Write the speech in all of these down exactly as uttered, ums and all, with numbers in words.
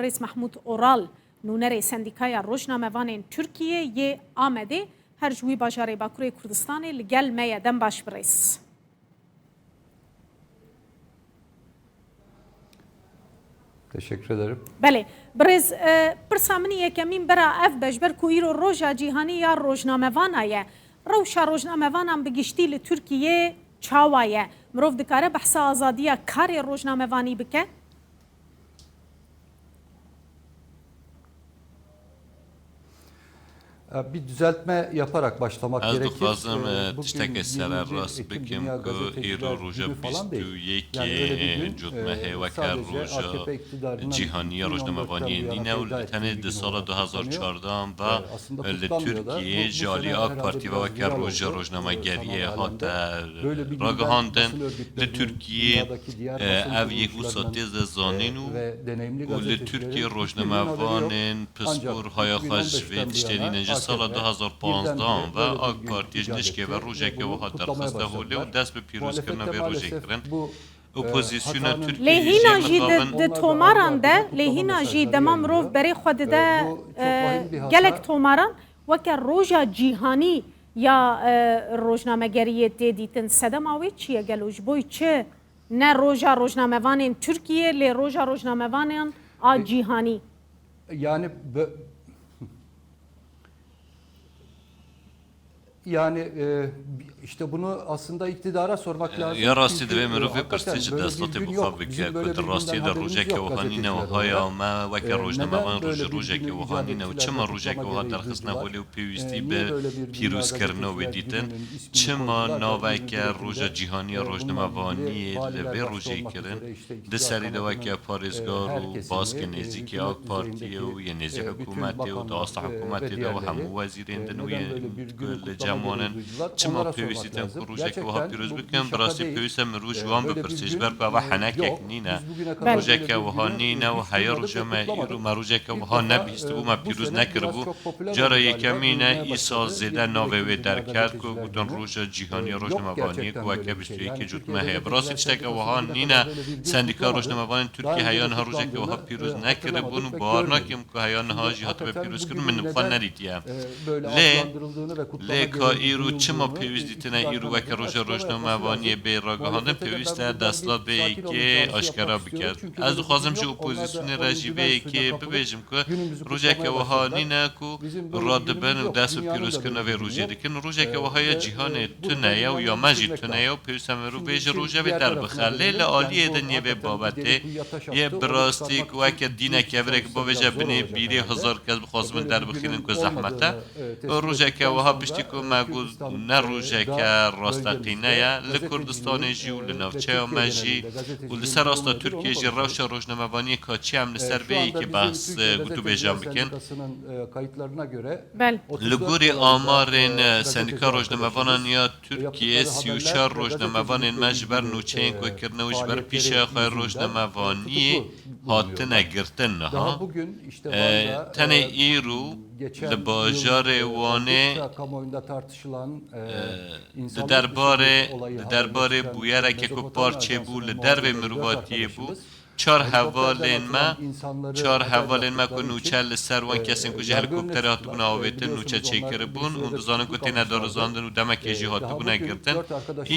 Birêz Mehmûd Oral, nûnerê Sendîkaya Rojnamevanên Tirkiyê yê Amedê, her ji wî bajarê Bakurê Kurdistanê li gel me ye. Dem baş birêz. Teşekkür ederim. Belê. Birêz, e, pirsa min yekemîn bera ev be, ji ber ku îro roja cîhanî ya rojnamevana ye. Rewşa rojnamevanan bi giştî li Tirkiyê çawa ye? Mirov dikare behsa azadiya karê rojnamevanî bike? E, bir düzeltme yaparak başlamak gerekir. Ez dixwazim, e, e, tiştekê sererast bikim ku îro roja bîst û yekê cotmehê weke roja cîhanî ya rojnamevaniyê nîne û li tenê di sala du hezar çardeh ve li Tirkiyê ji alî AK Partî ve weke roja rojnamegeriyê hate ragihandin. Li Tirkiyê, e, ev yek wisa tê de zanîn û û li Tirkiyê rojnamevanên pispor haya xwe ji vê tiştê nînin. Ji sala du hezar panzdeh ve AK Partiyê ji nişkê ve rojeke wiha derxiste holê û dest bi pîrozkirina vê rojê kirin. Opozisyona Tirkiyê Lê hîna jî di, di tomaran de, lê hîna jî dema mirov berê xwe dide, e, gelek tomaran weke roja cîhanî ya, e, rojnamegeriyê tê dîtin. Sedema wê çi ye gelo? Ji bo çi ne roja rojnamevanên Tirkiyê, lê roja rojnamevanên a cîhanî? Yani bö- Yani e, işte bunu aslında iktidara sormak lazım. Ya rastî divê mirov vê pirsê ji desthilatê bi xwe bike ku di rastiyê de rojeke wiha nîne û haya me weke rojnamevan roj rojeke wiha nîne û çima rojeke wiha derxistine holê û pêwîstî bi pîrozkirina wê dîtin? Çima naveke roja cîhanî ya rojnamevaniyê li vê rojê kirin? Di serî de weke parêzgar û baskê nêzîkî AK Partiyê û yê nêzî hikûmetê û di asta hikûmetê de û hemû wezîrên din û yên ku li cem wan in, çima pêwîstî tin ku rojeke wiha pîroz bikin? Bi rastî pêwîst e mirov ji wan bipirse, ji ber ku eva henekek nîne. Rojeke wiha nîne û heya roja me îro me rojeke wiha nebihîstibû, me pîroz nekiribû. Cara yekemîn e, îsal zêde navê wê derket ku gotin roja cîhanî ya rojnamevaniyê ku weke bîst û yekê cotmehê ye. Bi rastî tişteke wiha nîne. Sendîka Rojnamevanên Tirkiyê heya niha rojeke wiha pîroz nekiribûn û bawer nakim ku heya niha jî hatibe pîrozkirin, min bi xwe nedîtiye. Lê, lê ka îro çima pêwîst dîtine îro weke roja rojnamevaniyê bê ragihandin? Pêwîst e desthilat vê yekê aşkera bike. Ez dixwazim ji opozisyonê re jî vê yekê bibêjim ku rojeke wiha nîne ku radibin û dest bi pîrozkirina vê rojê dikin. Rojeke wiha ya cîhanê tune ye û ya me jî tune ye û pêwîst e mirov vê ji roja vê derbixe. Lê li aliyê din yê vê babetê yê bi rastî ku weke dîneke virêk bavêje binê bîrê hezar kes bixwazibin derbixînin ku zehmet e. Û rojeke wiha piştî ku me got ne rojeke rasteqîne ye li Kurdistanê jî û li navçeya me jî û li ser asta Tirkiyê jî rewşa rojnamevaniyê ka çi em li ser vê yekê behs, e, gotûbêjan bikin. Li gorî amarên, e, Sendîka Rojnamevanan ya Tirkiyê, sî û çar rojnamevanên me ji ber nûçeyên ku kirine û ji ber pîşeya xwe rojnamevaniyê hatine girtin niha. E, tenê îro li bajarê Wanê, e, di derbarê, di derbarê bûyereke ku par çêbû li dervê mirovatiyê bû, çar hevalên me, çar hevalên me ku nûçe li ser wan kesên ku ji helikopterê hatibûne avêtin, nûçe çêkiribûn û dizanin ku têne darizandin û demekê jî hatibûne girtin.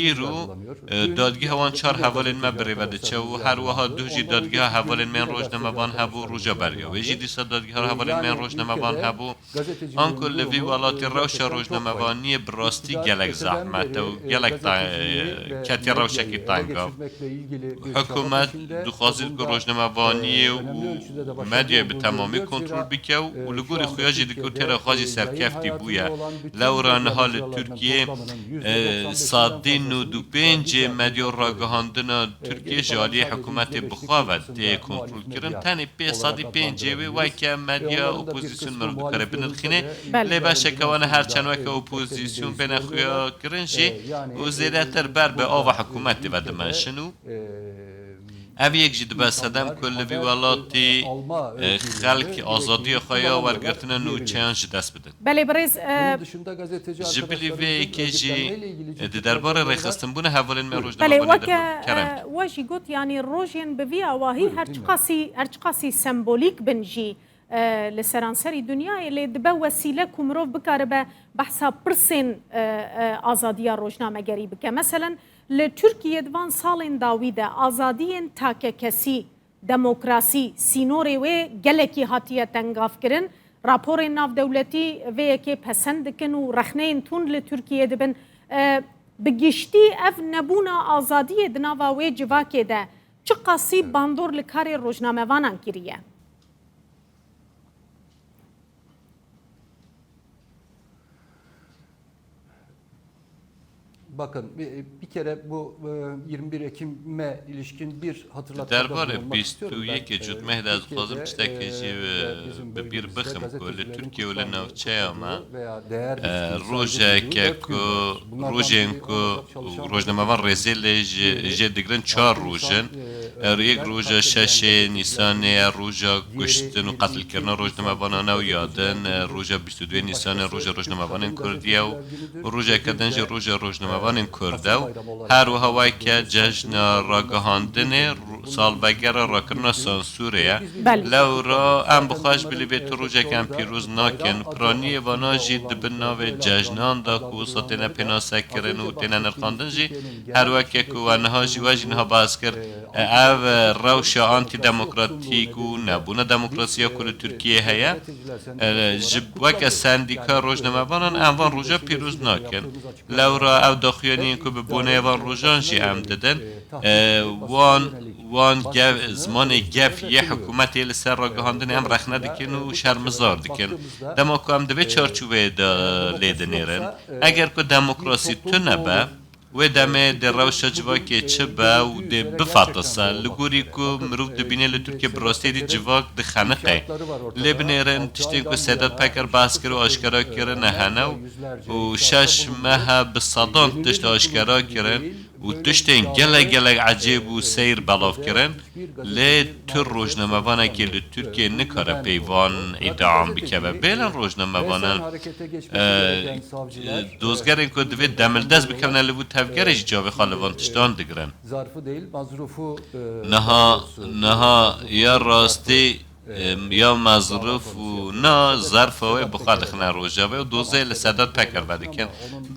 Îro, e, dadgeha wan çar hevalên me birêve diçe û her wiha duh jî dadgeha hevalên me yên rojnamevan hebû, roja beriya wê jî dîsa dadgeha hevalên me yên rojnamevan hebû. Anku li vî welatî rewşa rojnamevaniyê bi rastî gelek zehmet e û gelek ta-, ketiye rewşekî tengav. Hikûmet dixwazît ku rojnamevaniyê û medyayê bi temamî kontrol bike û li gorî xuya jî dike û têra xwe jî serkeftî bûye. Lewra niha li Tirkiyê, e, sedî nod û pêncê medya û ragihandina Tirkiyê ji aliyê hikûmetê bi xwe ve tê kontrolkirin. Tenê pê sedî pêncê wê weke medya opozîsyon mirov dikare binirxîne. Belê. Lê beşeke wan her çend weke opozîsyon bêne xuyakirin jî û zêdetir ber bi ava hikûmetê ve dimeşin û Ev yek jî dibe sedem ku li vî welatî, e, xelk azadiya xwe ya wergirtina nûçeyan ji dest bidin. Belê birêz, e, Ji bilî vê yekê jî, e, di derbarê rêxistinbûna hevalên me Belê, rojnamevanê de weke, bû. Kerem. E, we jî got, yanî rojên bi vî awahî her çiqasî, her çiqasî sembolîk bin jî, e, li seranserî dinyayê, lê dibe wesîle ku mirov bikaribe behsa pirsên, e, e, azadiya rojnamegerî bike. Meselen, li Tirkiyê di van salên dawî de azadiyên takekesî, demokrasî, sînorê wê gelekî hatiye tengavkirin. Raporên navdewletî vê yekê pesend dikin û rexneyên tund li Tirkiyê dibin. E, bi giştî ev nebûna azadiyê di nava wê civakê de çiqasî bandor li karê rojnamevanan kiriye? Bakın, bir, bir kere bu, e, yirmi bir Ekim'e ilişkin bir hatırlatmada bulunmak istiyorum. Di derbarê bîst û yekê Cotmehê de ez dixwazim tiştekê jî, e, bi bîr bixim ku li Tirkiye û li navçeya me, e, rojeke ku rojên ku rojnamevan rêzê lê jê, jê digirin çar roj in. Ev yek roja şeşê Nîsanê ye, roja kuştin û qetilkirina rojnamevanan e û ya din, e, roja bîst û duyê Nîsanê roja rojnamevanên Kurd ye û rojeke din jî roja rojnamevanên Kurd e û her wiha weke cejna ragihandinê ro-, salvegera rakirina sansûrê ye. Belê. Lewra em bi xwe ji bilî vê tu rojek em pîroz nakin. Piraniyê vana jî di bin navê cejnan de ku wisa têne pênasekirin û têne nirxandin jî her weke ku we niha jî, we jî niha behs kir, ev rewşa antîdemokratîk û nebûna demokrasiya ku li Tirkiyê heye, e, ji weke sendîka rojnamevanan em van roja pîroz nakin. Lewra ew daxuyaniyên ku bi boneyê van rojan jî em didin, e, wan, wan gef, zimanê gef yê hikûmetê li ser ragihandinê em rexne dikin û şermizar dikin. Dema ku em di vê çarçoveyê de lê dinêrin, eger ku demokrasî tune be, wê demê dê rewşa civakê çi be û dê bifetise. Li gorî ku mirov dibîne li Tirkiye bi rastiyê dî civak dixeniqe. Lê binêrin tiştên ku Sedat Peker behs kir û aşkera kirine hene û şeş mehe bi sedan tişt aşkera kirin û tiştên gelek gelek ecêb û seyr belav kirin. Lê tu rojnamevanekî li Tirkiyê nikare peyvan îdian bikeve. Bêlin rojnamevanan, e, dozgerên ku divê demildest bikevine li vû tevgerê jî çavê xwe li van tiştan digirin. Niha, niha ya rastî, e, ya mezrûf û na zerfa wê bi xwe dixine rojavê û dozê li Sedat Peker vedikin.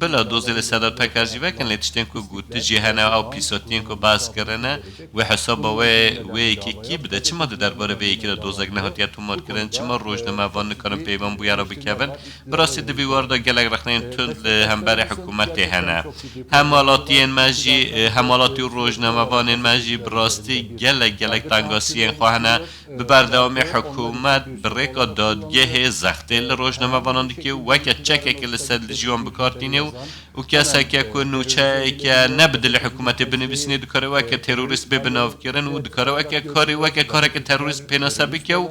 Bila dozê li Sedat Peker jî vekin, lê tiştên ku gotî jî hene, ew pîsatiyên ku behs kirine, wê hesaba wê, wê yekê kî bide? Çima di derbarê vê yekê de dozek nehatiye tomarkirin? Çima rojnamevan nikarin peyvan bûyera bikevin? Bi rastî di vî war de gelek rexneyên tund li hemberî hikûmetê hene. Hemalatiyên me jî, e, hemalatî û rojnamevanên me jî bi rastî gelek, gelek tengasiyên xwe hene. Bi berdewamî hikûmet bi rêka dadgehê zextê li rojnamevanan dike û weke çekekê li ser li ji wan bi kar tîne û û keseke ku nûçeyeke ne bi dilê hikûmetê binivîsînê dikare weke terorîst bê binavkirin û dikare weke karê weke kareke terorîst pênase bike û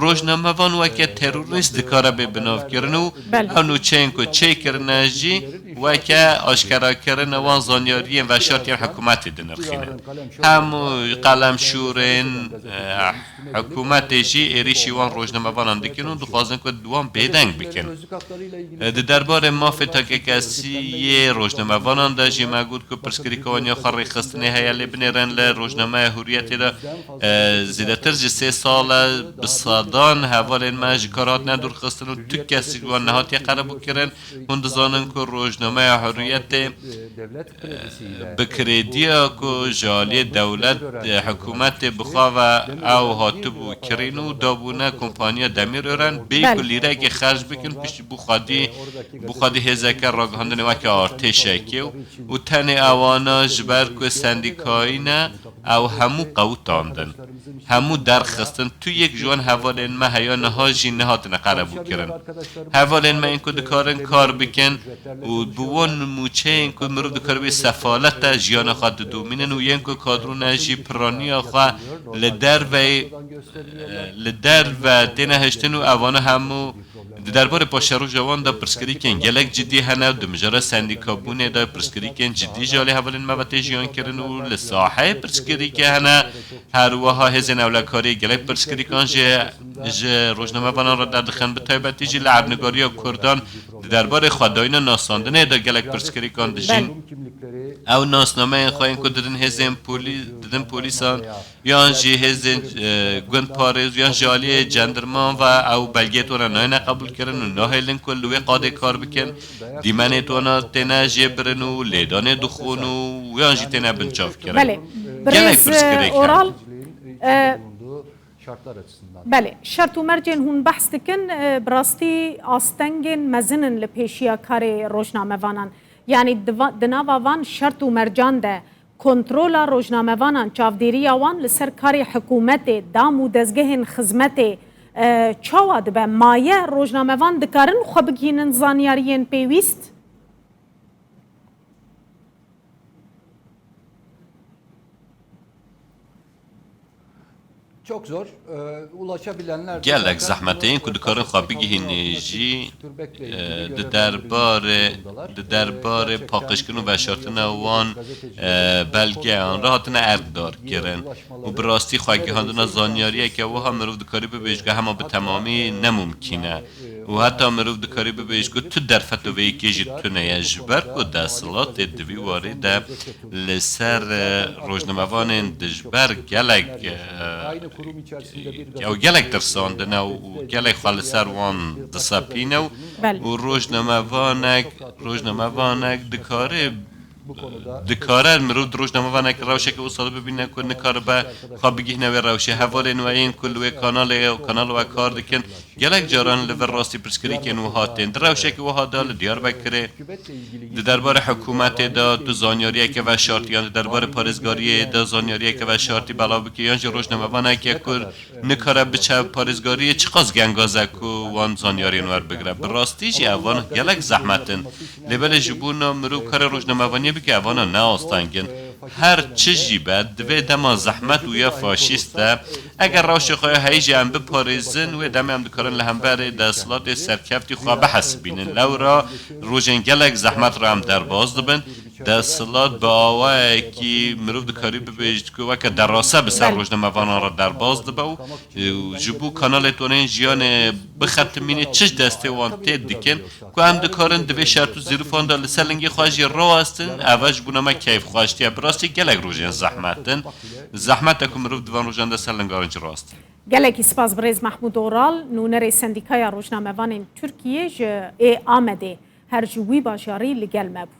rojnamevan weke terorîst dikare bê binavkirin û Belê. ew nûçeyên ku çêkirine jî weke aşkerakirina wan zanyariyên veşartiyên hikûmetê dinirxîne. Hemû qelemşûrên, eh, Hikûmetê jî êrîşî wan rojnamevanan dikin û dixwazin ku di wan bêdeng bikin. Di derbarê mafê takekesî yê rojnamevanan de jî me got ku pirsgirêka wan ya xwe rêxistinê heye, lê binêrin li rojnameya Hurriyetê de, e, zêdetir ji sê sal e bi sedan hevalên me ji kar hatine dûrxistin û tu kes ji wan nehatiye qerebûkirin. Hûn dizanin ku rojnameya Hurriyetê, e, bi krediya ku ji aliyê dewlet, e, hikûmetê bi xwe ve ew hatibû kirîn û dabûne kompaniya Demirören, bê ku Belê. lîrekê xerc bikin, piştî bo xwedî, bo xwedî hêzeke ragihandinê weke artêşekê û, û tenê ewana ji ber ku sendîkayî ne, ew hemû qewitandin. Hemû derxistin. Tu yek ji wan hevalên me heya niha jî nehatine qerebûkirin. Hevalên me ên ku dikarin kar bikin û bi wan nûçeyên ku mirov dikare bê sefalete jiyana xwe didomînin û yên ku kadrûne jî piraniya xwe li derveyê, li derve têne hiştin û evana hemû Di derbarê paşeroja wan de pirsgirêkên gelek cidî hene û di mijara sendîkabûnê de pirsgirêkên cidî ji alî hevalên me ve tê jiyankirin û li saheyê pirsgirêkê hene. Her wiha hêzên ewlekariyê gelek pirsgirêkan jî ji rojnamevanan re derdixin, bi taybetî jî li erdnigariya Kurdan di derbarê xwedayîna nasandinê de gelek pirsgirêkan dijîn. Ew nasnameyên xwe yên ku didin hêzên polî-, didin polîsan, yan jî hêzên, e, gund parêz, yan jî aliyê cendirman ve ew belgeyê wana nayêne qebûlkirin û nahêlin ku li wê qadê kar bikin, dîmenê wana têne jêbirin û lêdanê dixwin û yan jî têne binçavkirin. Belê. Gelek Birêz, e, pirsgirêk hene. Oral, e, Belê, şert û mercên hûn behs dikin, e, bi rastî astengên mezin in li pêşiya karê rojnamevanan. Yanî di va-, di nava van şert û mercan de kontrola rojnamevanan, çavdêriya wan li ser karê hikûmetê, dam û dezgehên xizmetê, e, çawa dibe? Maye rojnamevan dikarin xwe bigihînin zanyariyên pêwîst? Çok zor. Ee, ulaşabilenler de Gelek zaten zehmet e, yên ku dikarin xwe bigihînê jî, e, di derbarê, di derbarê paqijkirin û veşartina wan, e, belgeyan re hatine erddarkirin. Û bi rastî xwegihandina zanyariyeke wiha mirov dikarî bibêje ku hema bi temamî ne mumkîn e. Û heta mirov dikarî bibêje ku tu derfet û vê yekê jî tune ye, ji ber ku desthilatê di vî warî de li ser, e, rojnamevanên dijber gelek, e, ew gelek tirsandine û gelek xwe li ser wan disepîne û, Belê. û rojnamevanek, rojnamevanek dikare Dikare mirov di rojnamevanekî rewşeke wisa de bibîne ku nikaribe xwe bigihîne wê rewşê. Hevalên we yên ku li wê kanalê, kanala we kar dikin, gelek caran li vir rastî pirsgirêkên wiha tên. Di rewşeke wiha de li Diyarbekirê di derbarê hikûmetê de tu zanyariyeke veşartî yan di derbarê parêzgariyê de zanyariyeke veşartî belav bikî yan jî rojnamevaneke ku nikare biçe parêzgariyê çiqas gengaz e ku wan zanyariyên werbigire. Bi rastî jî evan gelek zehmet in. Lê belê ji bo na mirov karê rojnamevaniyê bike, evana ne asteng in. Her çi jî be, di vê dema zehmet û ya faşîst de, eger rewşê xwe ya heyî jî em biparêzin, wê demê em dikarin li hemberê desthilatê serkeftî xwe bihesibînin. Lewra rojên gelek zehmet re em derbas dibin. Desthilat bi awayekî mirov dikarî bibêjit ku weke derase bi ser Belê. rojnamevanan re derbas dibe û, û ji bo kanalê tonên jiyanê bixetimînê çi ji destê wan tê dikin ku em dikarin di vê şert û zirifan de li ser lingê xwe jî rawestin, eve ji bo me keyfxweştiye. Bi rastî gelek rojên zehmet in. Zehmet e ku mirov di van rojan de ser lingarin jî rawestin. Gelekî spas birêz Mehmûd Oral, nûnerê Sendîkaya Rojnamevanên Tirkiyê ji ê Amedê, her ji wî bajarî li gel me bû.